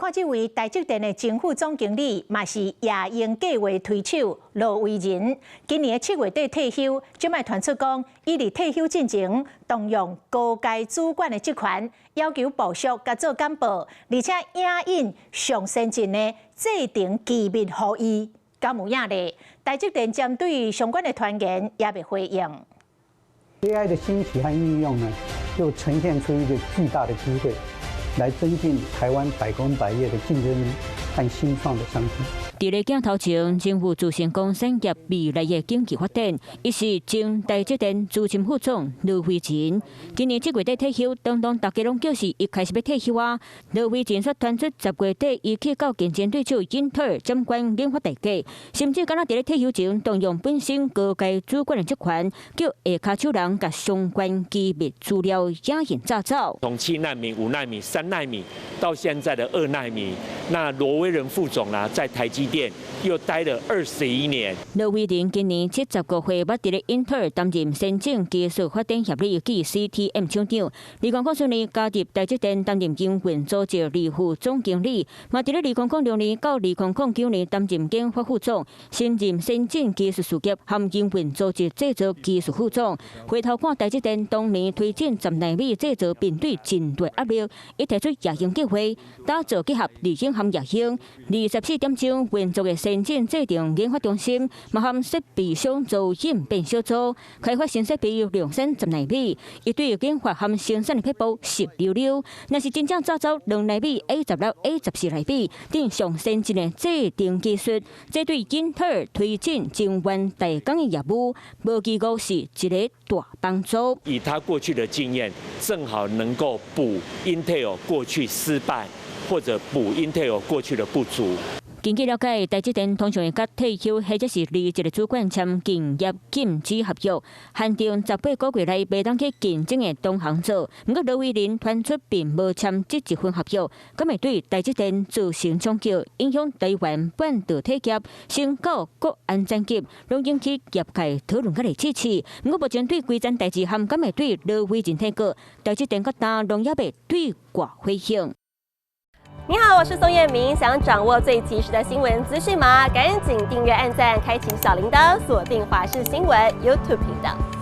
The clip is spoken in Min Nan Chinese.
看這位台積電的前副總經理，嘛是夜鷹計畫推手羅威仁，今年7月底退休，這擺傳出講，伊佇退休進前動用高階主管的職權，要求部屬共做簡報，而且影印上先進的製程機密予伊，敢有影咧？台積電針對相關的傳言也未回應。 AI 的興起和應用呢，就呈現出一個巨大的機會，來增進台灣百工百業的競爭力和新創的商機。佇咧鏡頭前，政府自成講產業未來的經濟發展，伊是前台積電資深副總羅威仁。今年7月底退休，當當大家攏叫是伊開始欲退休啊。羅威仁煞傳出10月底，伊去到競爭對手英特爾掌管研發大計，甚至敢若佇咧退休前動用本身高階主管的職權，叫下跤手人共相關機密資料影印炸走。從7納米、5納米、3納米到現在的2納米，那羅威仁副總呢，在台積電又待了21年。羅威仁今年75歲，捌佇咧英特爾擔任先進技術發展協理暨 CTM 廠長。2004年加入台積電擔任營運組織二副總經理，嘛佇咧2006年到2009年擔任研發副總，升任先進技術事業和營運組織製造技術副總。回頭看台積電當年推進10納米製造面對真大壓力，伊提出夜鷹計劃，打造結合麗鷹和夜鷹24點鐘運作的先進製程研發中心，嘛和設備商做應變小組，開發新設備量產十納米。伊對研發和生產的撇步熟溜溜，若是真正炸走2納米 A16、A14納米等上先進的製程技術，這對英特爾推進晶圓代工的業務，無疑閣是一个大幫助。以他過去的經驗，正好能夠補 Intel 過去失敗，或者補 Intel 過去的不足。根據了解，台積電通常會佮退休或者是離職的主管簽競業禁止合約，限定18個月內袂當去競爭的同行做。毋過羅威仁傳出並無簽這一份合約，敢會對台積電造成衝擊，影響台灣半導體業，升到國安層級，攏引起業界討論佮來支持。毋過目前對規件代誌和敢會對羅威仁提告，台積電佮今攏猶未對外回應。你好，我是宋燕明。想掌握最及時的新聞資訊嗎？趕緊訂閱、按讚、開啟小鈴鐺，鎖定華視新聞 YouTube 頻道。